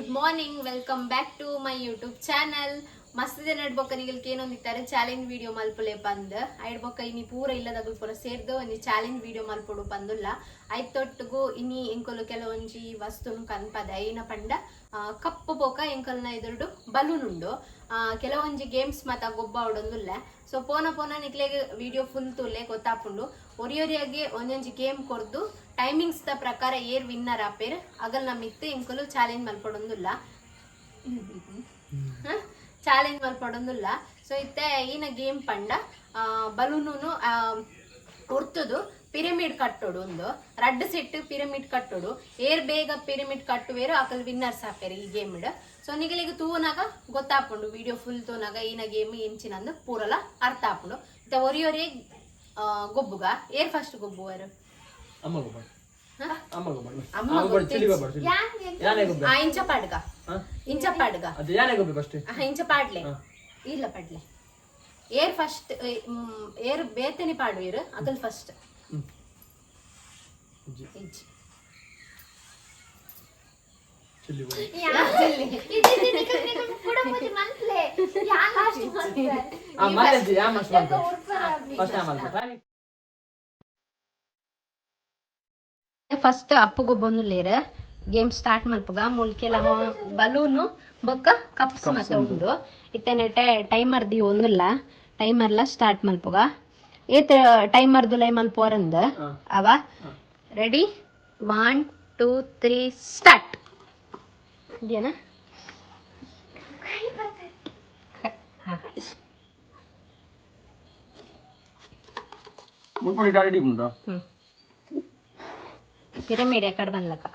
Good morning, welcome back to my YouTube channel. ಮಸ್ತ್ ಜನ ಬೊಕ್ಕ ನಿಗಲ್ ಕೇನೊಂದಿತ್ತಾರೆ ಚಾಲೆಂಜ್ ವಿಡಿಯೋ ಮಲ್ಪುಲೆ ಪಂದ್. ಐಡ್ ಬೊಕ್ಕ ಇನಿ ಪೂರ ಇಲ್ಲದಗುಲ್ ಪೂರ ಸೇರ್ದು ಒಂಜಿ ಚಾಲೆಂಜ್ ವಿಡಿಯೋ ಮಲ್ಪೊಡು ಪಂದುಲ್ಲ. ಐತೊಟ್ಟುಗು ಇನಿ ಎಂಕುಲು ಕೆಲವೊಂಜಿ ವಸ್ತುನು ಕನ್ಪದ. ಐನ ಪಂಡ ಕಪ್ಪು ಬೊಕ್ಕ ಎಂಕಲ್ನ ಎದುರುಡು ಬಲೂನ್ ಉಂಡು. ಕೆಲವೊಂಜಿ ಗೇಮ್ಸ್ ಮಾತ ಗೊಬ್ಬಾವಡೊಂದುಲ್ಲ. ಸೊ ಪೋನ ಪೋನ ನಿಕ್ಲೆಗ್ ವಿಡಿಯೋ ಫುಲ್ ತೂಲೆ, ಗೊತ್ತಾಪುಂಡು. ಒರಿಯೊರಿಯಾಗೆ ಒಂಜೊಂಜಿ ಗೇಮ್ ಕೊರ್ದು ಟೈಮಿಂಗ್ಸ್ ದ ಪ್ರಕಾರ ಏರ್ ವಿನ್ನರ್ ಆಪೇರ್ ಅಗಲ್ನ ಮಿತ್ತ್ ಎಂಕುಲು ಚಾಲೆಂಜ್ ಮಲ್ಪೊಡೊಂದುಲ್ಲ, ಚಾಲೆಂಜ್ ಮಲ್ಪೊಡೊಂದುಲ್ಲ. ಸೊ ಇತ್ತೆ ಈನ ಗೇಮ್ ಪಂಡ ಬಲೂನುನು ಉರ್ತುದು ಪಿರಮಿಡ್ ಕಟ್ಟೋಡು. ಒಂದು ರಡ್ಡ್ ಸೆಟ್ ಪಿರಮಿಡ್ ಕಟ್ಟೋಡು. ಏರ್ ಬೇಗ ಪಿರಮಿಡ್ ಕಟ್ಟುವೇರು ಅಕಲ್ ವಿನ್ನರ್ಸ್ ಆಪೇರು ಈ ಗೇಮ್. ಸೊ ನಿಗಲಿಗೆ ತೂವನಾಗ ಗೊತ್ತಾಪುಂಡು, ವಿಡಿಯೋ ಫುಲ್ ತೂನಾಗ ಈನ ಗೇಮ್ ಎಂಚಿನಂದು ಪೂರಲ ಅರ್ಥ ಆಪುಂಡು. ಇತ್ತೆ ಒರಿ ಒರಿ ಗೊಬ್ಬುಗ. ಏರ್ ಫಸ್ಟ್ ಗೊಬ್ಬುವರು? ಅಮ್ಮ ಗೊಬ್ಬ. ಅಮ್ಮ ಗೊಬ್ಬ. ಅಮ್ಮ. ಅಮ್ಮ ಗೊಬ್ಬ, ಚಿಲಿ ಗೊಬ್ಬ, ಚಿಲಿ. ಯಾನೇ ಗೊಬ್ಬ? ಇಂಚ ಪಾಡ್ಗ. ಇಂಚ ಪಾಡ್ಗ. ಅದು ಯಾನೇ ಗೊಬ್ಬ ಫಸ್ಟ್? ಇಂಚ ಪಾಡ್ಲೆ. ಇಲ್ಲ, ಪಾಡ್ಲೆ. ಏರ್ ಫಸ್ಟ್, ಏರ್ ಬೇತನೆ ಪಾಡುವೆರ್ ಅಕಲ್ ಫಸ್ಟ್. ಇಜ್ಜಿ. ಚಿಲ್ಲಿ ಗೊಬ್ಬ. ಆ ಮಾತಾಡ್ತಿ ಯಾ ಮಸ್ತ್ ಮಾಡ್ತಾರೆ ಫಸ್ಟ್ ಆ ಮಾಡ್ತಾರೆ. ಫಸ್ಟ್ ಅಪ್ಪುಗು ಬಂದುಲೇರ್. ಗೇಮ್ ಸ್ಟಾರ್ಟ್ ಮಲ್ಪುಗ. ಮುಲ್ಕೆಲ ಬಲೂನು ಬೊಕ್ಕ ಕಪ್ಸ್ ಮಾತ ಉಂಡು. ಇತ್ತನೆ ಟೈಮರ್ the ಒಂದುಲ್ಲ, ಟೈಮರ್ಲ ಸ್ಟಾರ್ಟ್ ಮಲ್ಪುಗ. ಏತ್ ಟೈಮರ್ ದುಲೈ ಮಲ್ಪುವರಂದ್ ಅವ. Ready, 1, 2, 3, start. ಇದೆಯಾ? ಮುಲ್ಪಡಿ ರೆಡಿ ಉಂಟಾ? ಪಿರಮಿಡ್ ಎಕಡೆ ಬಂದ್ಲಕ್ಕ.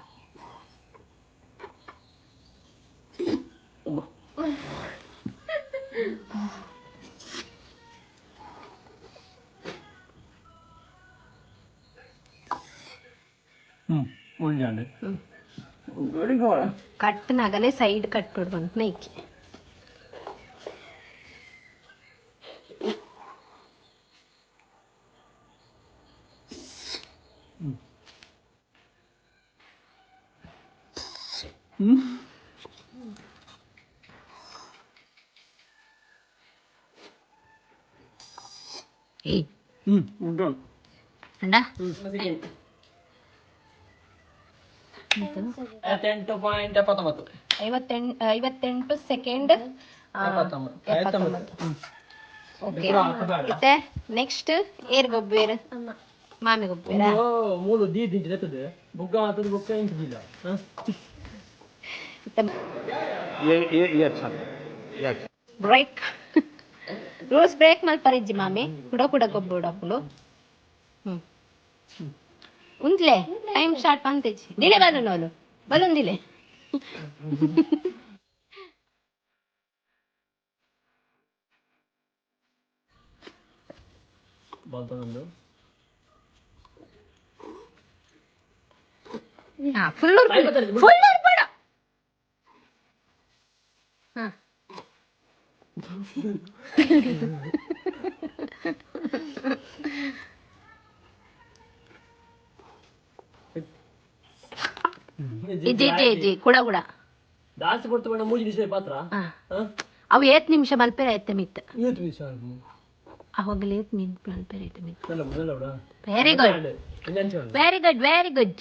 ಒಂಜಾಂಡೆ. ಕಟ್ಟನಾಗನೆ ಸೈಡ್ ಕಟ್ ಬಂತ ನೈಕಿ. ಏಯ್. ಉಂಟು. ಅಣ್ಣ. 58.79. 58 ಸೆಕೆಂಡ್. 79. ಓಕೆ, ಮತ್ತೆ ನೆಕ್ಸ್ಟ್ ಏರ್ ಗೊಬ್ಬೇರ್? ಮಾಮಿ ಗೊಬ್ಬೇರಾ? ಮೂಲು ದೀ ದಿಂಚ ಎತ್ತದೆ ಬುಗ್ಗ ಮಾತದ ಬುಕ್ಕ ಇಂಚಿಲ್ಲ. ಬ್ರೇಕ್ ರೋಸ್ ಬ್ರೇಕ್ ಮಲ್ಪರಿಜ್ಜಿ ಮಾಮಿ. ಕುಡ ಕುಡ ಗೊಬ್ಬುಡಪ್ಪುಂಡು. ಉಂತ್ಲೆ, ಟೈಮ್ ಸ್ಟಾರ್ಟ್ ಪಂತೆಜಿ. ದಿಲೆ ಬಲೂನ್ ಅವಳು, ಬಲೂನ್ ದಿಲೆ. ಬಾಲ್. ಹಾ, ಫುಲ್ ಫುಲ್ ಉರ್ಪಡ. ಹಾ. ಇಜ್ಜಿ ಇಜ್ಜಿ ಇಜ್ಜಿ, ಕುಡ ಕುಡ. ಜಾಸ್ತಿ ಕೊಡ್ತು ಬೇಡ, ಮೂಜಿ ದಿವಸ ಪಾತ್ರ. ಹಾ. ಅವು ಏತ್ ನಿಮಿಷ ಮಲ್ಪೆರ ಐತೆ ಮಿತ್. ಇವತ್ತು ದಿವಸ. ಅವಾಗಲೇ ಏತ್ ಮಿಂಟ್ ಮಲ್ಪೆರ ಐತೆ ಮಿತ್. നല്ല നല്ല. Very good, very good, very good.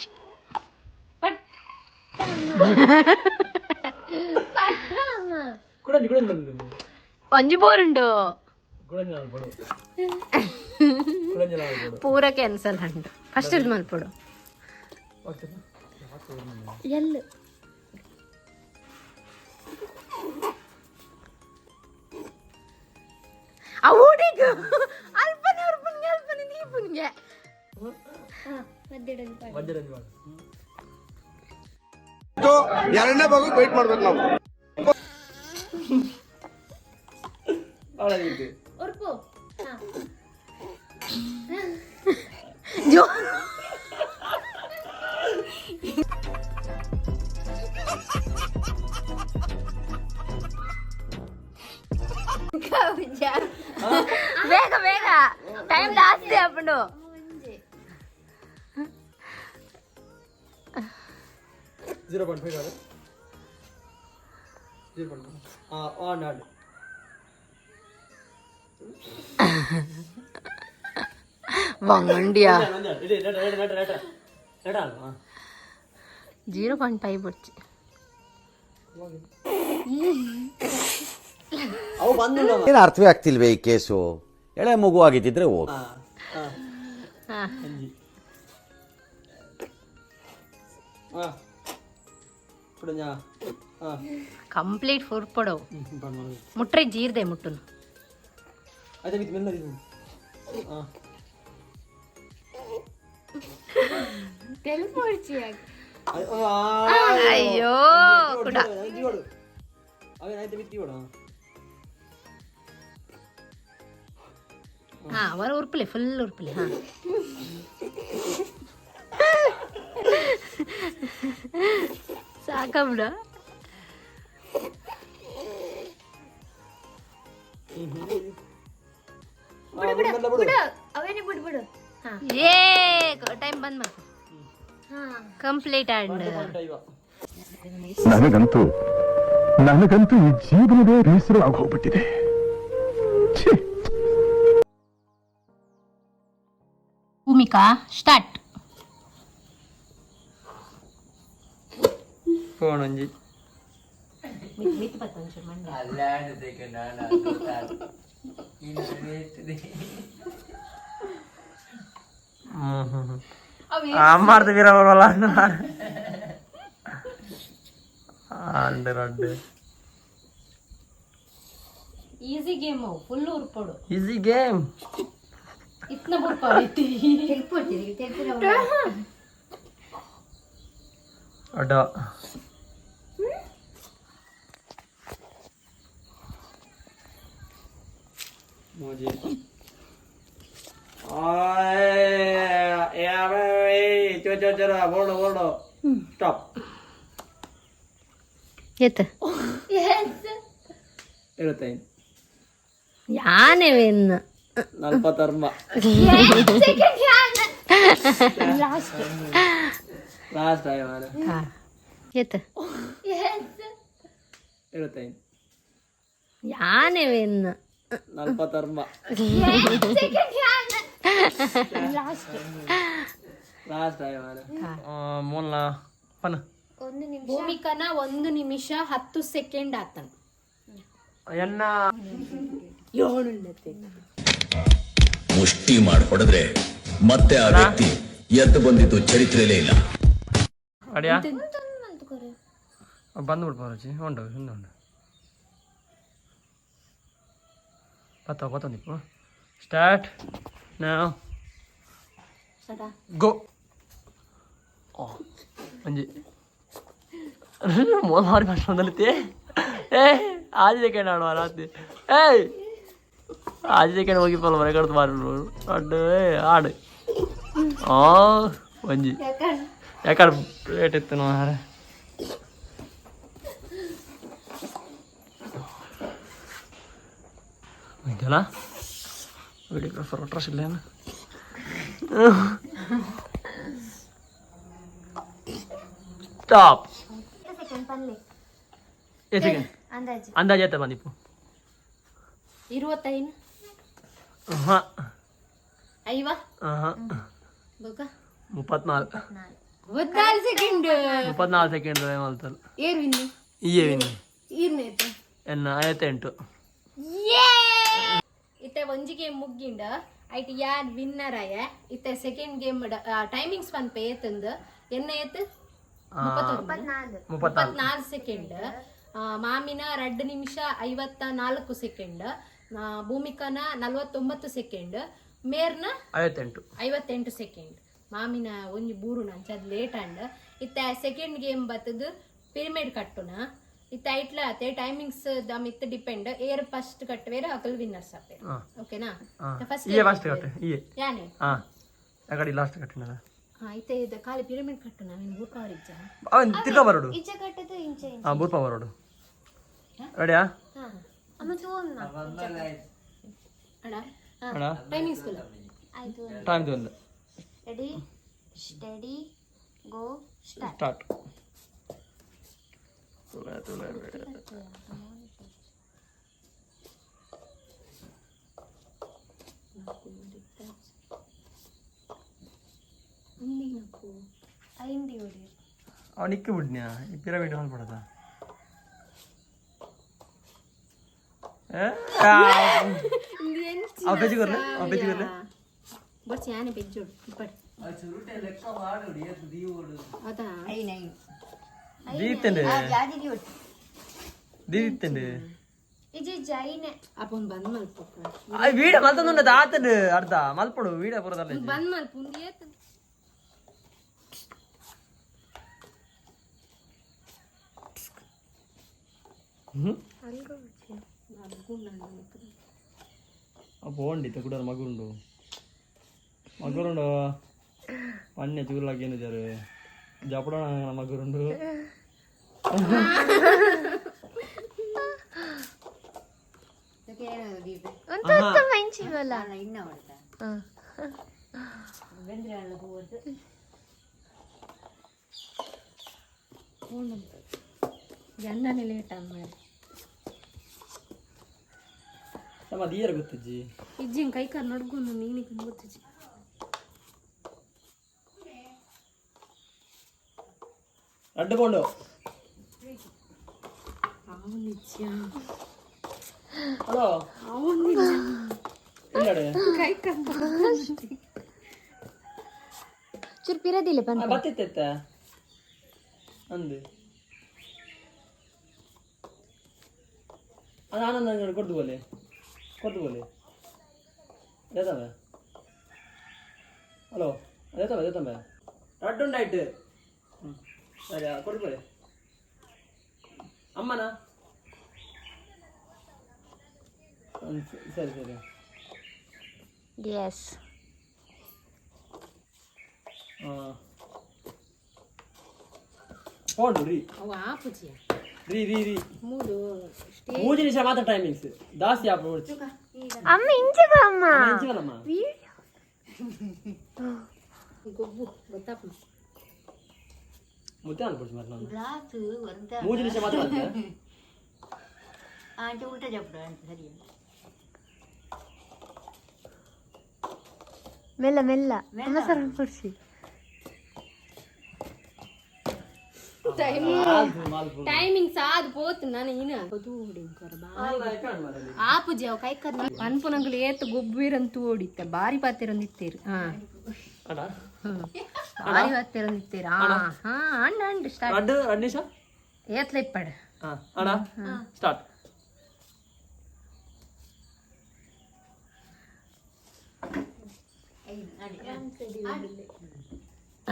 ಕುಡಂಜಿ ಕುಡಂಜಿ. ಒಂಜಿ ಬೋರುಂಡು. ಕುಡಂಜಿ ಆಲ್ಪಡು, ಕುಡಂಜಿ ಆಲ್ಪಡು. ಪೂರ ಕ್ಯಾನ್ಸಲ್ ಉಂಟು. ಫಸ್ಟ್ ಇದು ಮಲ್ಪಡು. ಎಲ್ಲು. ಆ ಊಡಿಗ್ ಅಲ್ಪನೆ ಉರ್ಪುನ್ಗೆ, ಅಲ್ಪನೆ ದೀಪುನ್ಗೆ. ಮಧ್ಯರಂಜಿ ಮಾಡು. ಎರಡನೇ ಭಾಗಕ್ಕೆ ವೆಯ್ಟ್ ಮಾಡ್ಬೇಕು ನಾವು. ಹಾಳಾಗಿತ್ತು. ಉರ್ಪು. ಜೋ. ಬೇಗ ಬೇಗ, ಟೈಮ್ ಜಾಸ್ತಿ ಆಪುಂಡು. 0.5. ಬಂಗಂಡಿಯಾ 0.5 ಬೊಡ್ಚಿ. ಅವು ಬಂದು. ಏನು ಅರ್ಥವೇ ಆಗ್ತಿಲ್ವೇ ಈ ಕೇಸು? ಎಳೆ ಮಗು ಆಗಿದ್ದಿದ್ರೆ ಓಕೆ. ಕಂಪ್ಲೀಟ್ ಫುರ್ಪಡವು ಮುಟ್ರೆ ಜೀರ್ದೆ ಮುಟ್ಟುನು. ಅಯ್ಯೋ ಕುಡ. ಹಾ, ಅವರ ಉರ್ಪಲೆ, ಫುಲ್ ಉರ್ಪಲೆ. ಹಾ, ಸಾಕಬಿಡ. ಏ, ಟೈಮ್ ಬಂದ್ ಮಾಡು. ಕಂಪ್ಲೀಟ್ ಅಂಡ್ ನನಗಂತೂ ನನಗಂತೂ ಈ ಜೀವನವೇ ಬೇಸರವಾಗಿ ಹೋಗ್ಬಿಟ್ಟಿದೆ. ಛೀ. ಭೂಮಿಕಾ, ಸ್ಟಾರ್ಟ್. ಫೋನ್ ಒಂಜಿ. ಅಮ್ಮಾರ್ದ ವೀರ ಬರಲ್ಲ. ಅಂಡ್ ರಡ್ಡು. ಈಸಿ ಗೇಮ್, ಫುಲ್ ಉರ್ಪೋಡು. Easy game. ಇತ್ನ ಬುರ್ಪಾಡಿತ್ತಿ. ಅಡ್ಡ. ಮೋಜಿ. ಸ್ಟಾಪ್. ಎತ್ತ? 75. ಯಾನೆವೆನ್ನ. 46. ಲಾಸ್ಟ್ ಆಯ ಮಾರ. ಎತ್ತ? 75. ಯಾನೆವೆನ್ನ. 46. ಲಾಸ್ಟ್ ಆಯ ಮಾರ. ಮೂಲ ಪನ. ಭೂಮಿಕನ 1 ನಿಮಿಷ 10 ಸೆಕೆಂಡ್ ಆತನ. ಎನ್ನ. ಮುಷ್ಟಿ ಮಾಡಿ ಹೊಡೆದ್ರೆ ಮತ್ತೆ ಆ ವ್ಯಕ್ತಿ ಎದ್ದು ಬಂದಿದ್ದು ಚರಿತ್ರೆಯಲ್ಲೇ ಇಲ್ಲ. ಅಡಿಯಾ ಬಂದು ಬಿಡ್ಪ ರುಚಿ ಉಂಟು, ಹಿಂದೆ ಉಂಟು. ಬತ್ತ ಬತ್ತೊಂದಿಪ್ಪು. ಸ್ಟಾರ್ಟ್ ನಾವು ಗೋ. ಒಂಜಿ ಮೋಲ್ ಮಾರಿ ಬಂದಲಿತ್ತೆ. ಏ, ಆಜಿ ಸೆಕೆಂಡ್ ಆಡುವ ರಾತ್ರಿ. ಏಯ್, ಆಜಿ ಸೆಕೆಂಡ್ ಹೋಗಿ ಪಲ್ಲ ಮನೆ ಕಡ್ದು ಮಾರಿ ಅಡ್ಡು. ಏ, ಆಡು. ಆ ಒಂಜಿ ಯಾಕಡೆ ಪ್ಲೇಟ್ ಇತ್ತು ಮಾರೆ. ಇದೆಲ್ಲ ವಿಡಿಯೋಗ್ರಾಫರ್ ಅಡ್ರೆಸ್ ಇಲ್ಲ. ಸ್ಟಾಪ್. ಎಷ್ಟು ಸೆಕೆಂಡ್ ಅಂದಾಜು ಆಯ್ತಾ ಬಂದಿಪ್ಪು? 25. ಹಾಂ. ಐವ. ಹಾಂ. ಬೊಕ? 34. 34 ಸೆಕೆಂಡ್. 34 ಸೆಕೆಂಡ್ ಮಲ್ತಲ್ಲ. ಏರು ಇನ್ನು. ಇಯೇ ವಿನ್. ಈರ್ನೇತು? ಎನ್ನ 58. ಇತ್ತೆ ಒಂಜಿ ಗೇಮ್ ಮುಗ್ಗಿಂಡ. ಐಟ್ ಯಾರ್ ವಿನ್ನರ್ ಆಯ? ಇತ್ತೆ ಸೆಕೆಂಡ್ ಗೇಮ್ ಟೈಮಿಂಗ್ಸ್ ಪನ್ಪೆ ಏತಂದು. ಎನ್ನ ಏತ್? 34. 34 ಸೆಕೆಂಡ್ ಮಾಮಿನ, 2 ನಿಮಿಷ 54 ಸೆಕೆಂಡ್ ಭೂಮಿಕನ, 49 ಸೆಕೆಂಡ್ ಮೇರ್ನ. 58. 58 ಸೆಕೆಂಡ್ ಮಾಮಿನ. ಒಂಜಿ ಬೂರು ನಂಚ ಅದು ಲೇಟ್ ಅಂಡ್. ಇತ್ತೆ ಸೆಕೆಂಡ್ ಗೇಮ್ ಬತ್ತದು ಪಿರಮಿಡ್ ಕಟ್ಟುನ. ಇತ್ತೆ ಐಟ್ಲ ಅತೆ ಟೈಮಿಂಗ್ಸ್ the ಮಿತ್ ಡಿಪೆಂಡ್. ಏರ್ ಫಸ್ಟ್ ಕಟ್ಟುವೇರು ಅಕಲ್ ವಿನ್ನರ್ಸ್ ಅಪ್ಪೇರು. ಓಕೆನಾ? ಫಸ್ಟ್ ಇಯೇ ಫಸ್ಟ್ ಕಟ್ಟೆ ಇಯೇ. ಯಾನೆ. ಹಾಂ, ಅಕಡೆ ಲಾಸ್ಟ್ ಕಟ್ಟಿನದ. ಹಾ, ಇತ್ತೆ ಇದು ಖಾಲಿ ಪಿರಮಿಡ್ ಕಟ್ಟುನ. ಅವೇನು ಬೂರ್ಪಾವರಿಜ್ಜ. ಅವನ್ ತಿರ್ಗಾ ಬರೋಡು. ಹಾಂ, ಬೂರ್ಪ ಬರೋಡು. ರೆಡಿಯಾ? ಅಣ್ಣ. ಅಣ್ಣ. ಟೈಮಿಂಗ್ಸ್ ಟೈಮ್ ಒಂದು. ರೆಡಿ, ಸ್ಟಡಿ, ಗೋ, ಸ್ಟಾರ್ಟ್. ಸ್ಟಾರ್ಟ್. ತುಲೆ ತುಲೆ. ಅವನಿಕ್ಕೆ ಬಿಡ್ನ್ಯಾ ಈ ಪಿರಮಿಡ್ ಹಾಲ್ ಮಾಡದ. ಅವ ಬೆಜ್ಜಿ ಕೊರ್ಲೆ, ಅವ ಬೆಜ್ಜಿ ಕೊರ್ಲೆ. ಬೊರ್ಚಿ ಯಾನೆ ಬೆಜ್ಜೋಡು ಇಪ್ಪಡು ಅದಾ. ದೀತಂಡೆ ದೀತಂಡೆ. ಅಪ್ಪ ಒಂದು ಬಂದ್ ಮಲ್ಪ. ವೀಡ ಮಲ್ತೊಂದುಂಡ ಆತಂಡು ಅರ್ಧ ಮಲ್ಪಡು ವೀಡ ಪುರದಲ್ಲ. ಬಂದ್ ಮಲ್ಪ ಒಂದು ಏತ್. ಪೋಂಡಿ ಕುಡರ್ ಮಗುರುಂಡು ಮಗುರುಂಡು ಪನ್ನೆ ಚೂರ್ಲಾಗ ಏನಿದ್ದಾರೆ ಜಪಡ ಮಗುರುಂಡು. ಎಣ್ಣನೆ ಲೇಟ್ ಅಮ್ಮ. ನಮ್ಮ ದೀಯರ ಗೊತ್ತಜ್ಜಿ. ಇಜ್ಜಿನ್ ಕೈ ಕಾರ್ ನಡ್ಕೊಂಡು ನೀನಿಗೆ ಗೊತ್ತಿಜ್ಜಿ. ಅಡ್ಡು ಪೋಂಡು. ಅವನಿಜ್ಜ. ಹಲೋ. ಅವನಿಜ್ಜ. ಇಲ್ಲಡೆ. ಕೈ ಕಾರ್ ಚೂರು ಪಿರದಿಲ್ಲ ಬಂತ. ಬತ್ತಿತ್ತ ಅಂದು ಅದು ಆನಂದ ಅಂಗಡಿ ಕೊಡ್ದು ಬೋಲೆ ಕೊಡ್ದು ಬೋಲೆ ದೇತಂಬೆ. ಹಲೋ, ದೇತಂಬೆ ದೇತಂಬೆ ರಡ್ಡುಂಡಾಯ್ತು. ಹ್ಞೂ ಸರಿ, ಕೊಡ್ದು ಬೋಲೆ ಅಮ್ಮನ. ಸರಿ ಸರಿ. ಎಸ್. ಹಾಂ ಹೋಡು ರೀ. ಅವ ಆಪುಜಿಯ. ರೀ ರೀ ರೀ. ಮೂಡು. ಮೂರು ನಿಮಿಷ ಮಾತ್ರ ಟೈಮಿಂಗ್ಸ್ ದಾಸಿ ಆಪ. ಅಮ್ಮ, ಇಂಚೆ ಬಾ ಅಮ್ಮ. ಇಂಚಿವಲ್ಲಮ್ಮ. ಗೊಬ್ಬು ಗೊತ್ತಾಪ. ಮುದ್ದೆ ಅನ್ಪಡ್ಸಿ ಮಾತ್ರ ನಾನು ಮೂರು ನಿಮಿಷ ಮಾತ್ರ ಅಂತೆ. ಮೆಲ್ಲ ಮೆಲ್ಲ ಅಮ್ಮ ಸರ್ ಕೊಡ್ಸಿ. ಟೈಮಿಂಗ್ಸ್ ಆದ್ ಪೋತು ನಾನು ಇನ ಆಪುಜಿ. ಅವ ಕೈ ಕರ್ ಪನ್ಪುನಂಗುಲು ಏತ್ ಗೊಬ್ಬಿರಂತೂ ಓಡಿತ್ತ ಬಾರಿ ಪಾತಿರಂದಿತ್ತೇರು. ಹಾ, ಬಾರಿ ಪಾತಿರಂದಿತ್ತೇರು. ಹಾ ಹಾ, ಅಣ್ಣ ಅಂಡ್ ಸ್ಟಾರ್ಟ್. ಅಡ್ಡು ಎರಡು ನಿಮಿಷ. ಏತ್ಲ ಇಪ್ಪಡ. ಹಾಂ ಅಣ್ಣ, ಸ್ಟಾರ್ಟ್.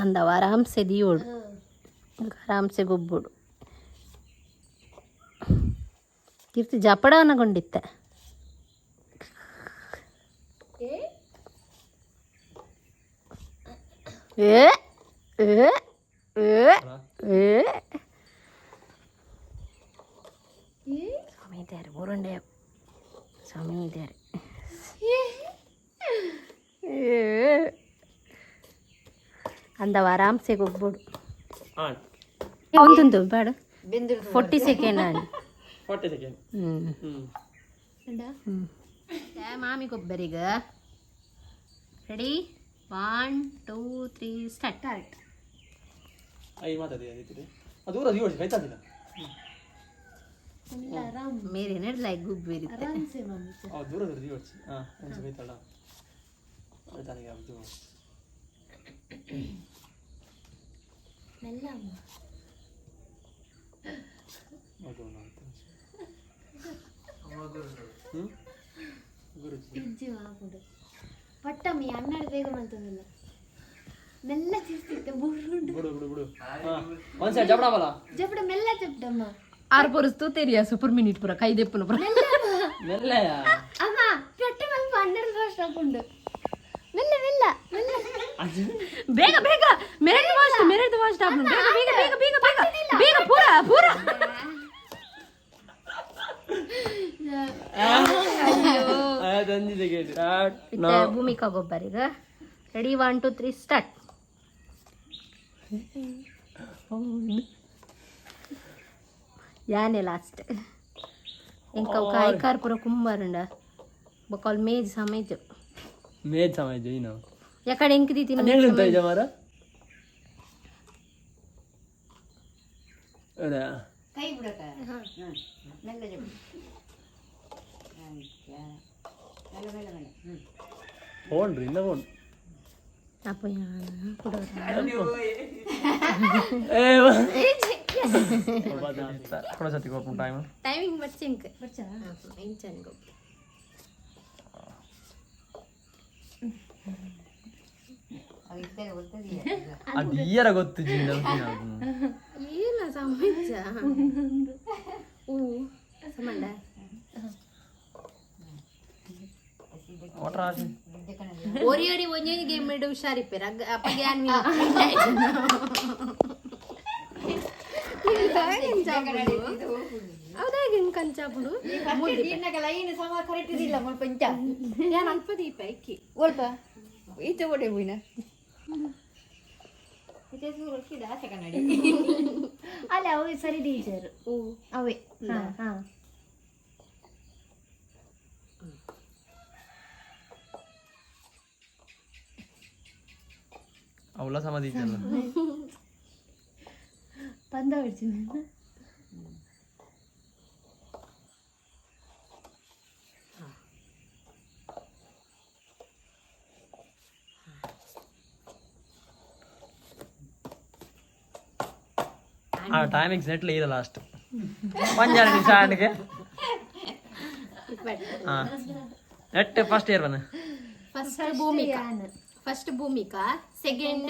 ಅಂದವ ಆರಾಮ್ಸೆ ದಿಯೋಡು, ಆರಾಮ್ಸೆ ಗೊಬ್ಬುಡು. ಕೀರ್ತಿ ಜಪಡವನಗೊಂಡಿತ್ತ. ಏ ಏ ಏ ಏ, ಸ್ವಾಮಿ ಇದ್ದಾರೆ ಊರುಂಡೆ ಸ್ವಾಮಿ ಇದ್ದಾರೆ. ಏ ಅಂದವ ಆರಾಮ್ಸೆ ಗೊಬ್ಬುಡು. ಹಾಂ. ಒಂದೊಂದು ಬೇಡ, 40 ಸೆಕೆಂಡ್. 40 ಸೆಕೆಂಡ್. ಹ್ಞೂ. ಹ್ಞೂ. ಮಾಮಿ ಗೊಬ್ಬರಿಗ ರೆಡಿ, 1 2 3 ಸ್ಟಾರ್ಟ್. I ಮಾತಾಡಿ ಅದಿತ್ತಿದೆ ಅದು ಊರ ಯೋಚನೆ ಕೈತಾದಿಲ್ಲ. ಮೇರೆ ನಡ್ಲಾಯ್ ಗುಬ್ಬಿರುತ್ತೆ. ಅವ್ ದೂರ ದೂರ ಯೋಚನೆ. ಹಾಂ, ಅಂಚೆ ಕೈತಾಳ ತನಗೆ ಅದು. ಮಗುರುಂಡು ಅಂತ. ಹ್ಞೂ ಗುರುಜಿ. ಪಟ್ಟಮ್ಮಿ ಅಣ್ಣಾಡು ಬೇಗ ಮಲ್ತದಲ್ಲ ಮೆಲ್ಲ ತಿರ್ತಿತ್ತೆ ಬೂರುಂಡು. ಬಿಡು ಬಿಡು ಬಿಡು. ಹಾಂ, ಒಂದು ಸೈಡ್ ಜಬಡಾವಲ್ಲ. ಜಪಡ ಮೆಲ್ಲ ಜಪಡಮ್ಮ. ಆರು ಪೊರಸ್ತು ತೆರಿಯ ಸೂಪರ್ ಮಿನಿಟ್ ಪುರ ಕೈ ದೆಪ್ಪುನ ಪುರ. ಮೆಲ್ಲಯ. ಅಮ್ಮ, ಪಟ್ಟ ಮಲ್ಪ ಅಣ್ಣಾಡು ಫಾಸ್ಟ್ ಹಾಕೊಂಡು ಮೆಲ್ಲ ಮೆಲ್ಲ ಮೆಲ್ಲ. ಬೇಗ ಬೇಗ, ಮೆರಡು ವಾಸ್ಟ್ ಮೆರಡು ವಾಸ್ಟ್ ಆಪ್ನು. ಬೇಗ ಬೇಗ ಬೇಗ ಬೇಗ ಬೇಗ ಬೇಗ ಪೂರ ಪೂರ. ಅದೊಂದಿದೆ ಕೇಳಿ. ಸ್ಟಾರ್ಟ್. ಭೂಮಿಕಾ ಗೊಬ್ಬರಿಗ ರೆಡಿ, 1 2 3 ಸ್ಟಾರ್ಟ್. ಯಾನೆ ಲಾಸ್ಟ್. ಎಂಕ ಕಾಯ್ಕಾರ್ ಪೂರ ಕುಂಬಾರುಂಡ ಬೊಕ್ಕ ಅವ್ಲು ಮೇಜ್ ಸಮೇಜ್. ಮೇಜ್ ಸಮೇಜ್ ಏನು? ಯಾಕಡೆ ಎಂಕ್ ದೀತಿನ? ನೇಳು ಇಜ ಮಾರ ಹೌದಾ? ಕೈ ಬಿಡಕ ಮೆಲ್ಲ ಜೋಡಿ. ಮೆಲ್ಲ ಮೆಲ್ಲ ಮೆಲ್ಲ. ಫೋನ್ ರೀ, ಇಂದ ಫೋನ್. ಅಪ್ಪ ಕುಡ. ಏ, ಕೊಡ ಸತಿ ಕೊಡ್ಪು ಟೈಮ್. ಟೈಮಿಂಗ್ ಬರ್ಚಿ ಇಂಕ್ ಇಂಚನ್. ಅದು ಈಯರ ಗೊತ್ತು ಜಿಂದ. ಏನ ಸಮಜ್ಜ ಹೂ ಸಮಂಡ. ವಾಟರ್ ಆಸಿ. ಒರಿ ಒರಿ ಒಂಜೊಂಜಿ ಗೇಮ್ ಇಡು ಹುಷಾರಿಪ್ಪೇರು ಅಪ್ಪ ಗ್ಯಾನ್. ಹೌದಾ? ಕಂಚಾಪುಡು. ಲೈನ್ ಸಮ ಕರೆಕ್ಟ್ ಇಲ್ಲ ಮುಲ್ಪ ಇಂಚ. ಯಾನ್ ಅಲ್ಪ ದೀಪ ಇಕ್ಕಿ. ಒಲ್ಪ ಈಚೆ ಒಡೆ ಹೋಯ್ನ ಆಚೆ ಕನ್ನಡಿ. ಅಲ್ಲ, ಅವು ಸರಿ ಟೀಚರ್. ಹೂ. ಅವೇ, ಹಾ ಹಾ. ಅವಳ ಸಮಾಧಿ ಇದೆಯಲ್ಲ. ಪಂದ ಹೊಡ್ತೀನಿ. ಆ ಟೈಮಿಂಗ್ಸ್ ನೆಟ್ಲಿ ಇದೆ. ಲಾಸ್ಟ್ ಒಂಜಾರು ನಿಮಿಷ ಆಂಡ್ಗೆ. ಹಾ, ನೆಟ್ ಫಸ್ಟ್ ಇಯರ್ ಬನ್ನ. First Bhoomika, first Bhoomika, second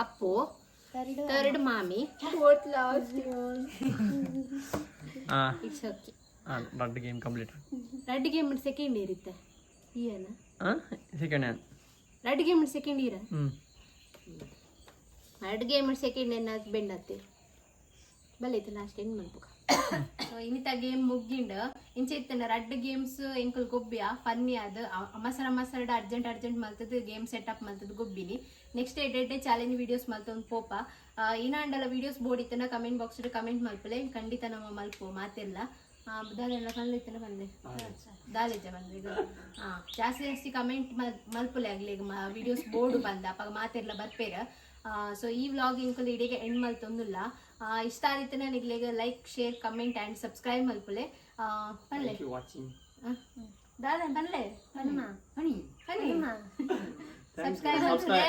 Appu, third ಮಾಮಿ, ಫೋರ್ತ್ ಲಾಸ್ಟ್. ಹಾ. It's okay. ಹಾ, ದೊಡ್ಡ ಗೇಮ್ ಕಂಪ್ಲೀಟ್. ರಡ್ಡ್ ಗೇಮ್ ಸೆಕೆಂಡ್ ಇಯರ್ ಇತ್ತೆ ಈಯನ. ಹಾ, ಸೆಕೆಂಡ್ ಹ್ಯಾಂಡ್. ರಡ್ಡ್ ಗೇಮ್ ಸೆಕೆಂಡ್ ಇಯರ್. ಹ್ಮ್. ರಡ್ಡ್ ಗೇಮ್ ಸೆಕೆಂಡ್ ಏನ್ ಬೆಂಡತ್ತಿ ಬಲೆ ಇತ್ತು ಲಾಸ್ಟ್ ಎಂಡ್ ಮಲ್ಪುಕ. ಸೊ ಇನ್ನಿತ ಗೇಮ್ ಮುಗ್ಗಿಂಡ್. ಇಂಚ ಇತ್ತನ ರಡ್ಡ್ ಗೇಮ್ಸ್ ಎಂಕುಲ್ ಗೊಬ್ಬಿಯ ಫನ್ನಿ ಅದು ಅಮಸರ ಅಮಸರಡ್ ಅರ್ಜೆಂಟ್ ಅರ್ಜೆಂಟ್ ಮಲ್ತದ್ದು ಗೇಮ್ ಸೆಟಪ್ ಮಲ್ತದ್ದು ಗೊಬ್ಬಿನಿ. ನೆಕ್ಸ್ಟ್ ಎಡ್ಡೆ ಚಾಲೆಂಜ್ ವಿಡಿಯೋಸ್ ಮಲ್ತೊಂದು ಪೋಪ. ಇನಾಂಡಲ ವಿಡಿಯೋಸ್ ಬೋರ್ಡ್ ಇತ್ತನ ಕಮೆಂಟ್ ಬಾಕ್ಸ್ ಕಮೆಂಟ್ ಮಲ್ಪಲೆ, ಖಂಡಿತ ನಮ್ಮ ಮಲ್ಪು ಮಾತೆಲ್ಲ. ದಾದೆಲ್ಲ ಪನ್ಲೆ ಇತ್ತನ ಪನ್ಲೆ ದಾಲೆಜ್ಜ ಬಂದ್ರೆ ಈಗ ಜಾಸ್ತಿ ಜಾಸ್ತಿ ಕಮೆಂಟ್ ಮಲ್ಪುಲೆ ಆಗ್ಲಿ ವಿಡಿಯೋಸ್ ಬೋರ್ಡ್ ಬಂದ ಅಪ್ಪ ಮಾತೆಲ್ಲ ಬರ್ಪೇರ. ಸೊ ಈ ವ್ಲಾಗ್ ಇಂಕುಲು ಇಡೀ ಎಂಡ್ ಮಲ್ತೊಂದುಲ್ಲ. ಇಷ್ಟ ಆದಿತ್ತನ ನಿಗ್ಲೆಗ್ like, share, comment and subscribe ಮಲ್ಪುಲೆ ಪನ್ಲೆ. ವಾಚಿಂಗ್. ದಾದ ಪನ್ಲೆ ಪನಿ. ಸಬ್ಸ್ಕ್ರೈಬ್ ಮಲ್ಪುಲೆ,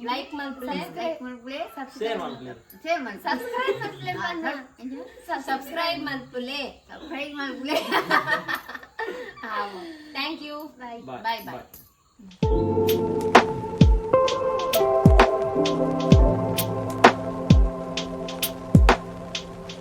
ಲೈಕ್ ಮಲ್ಪುಲೆ. ಶೇರ್ ಮಾಡ್ಲಿ. ಸಬ್ಸ್ಕ್ರೈಬ್ ಮಲ್ಪುಲೆ, ಸಬ್ಸ್ಕ್ರೈಬ್ ಮಲ್ಪುಲೆ. ಸಬ್ಸ್ಕ್ರೈಬ್ ಮಲ್ಪುಲೆ. Thank you, bye bye bye. Bye.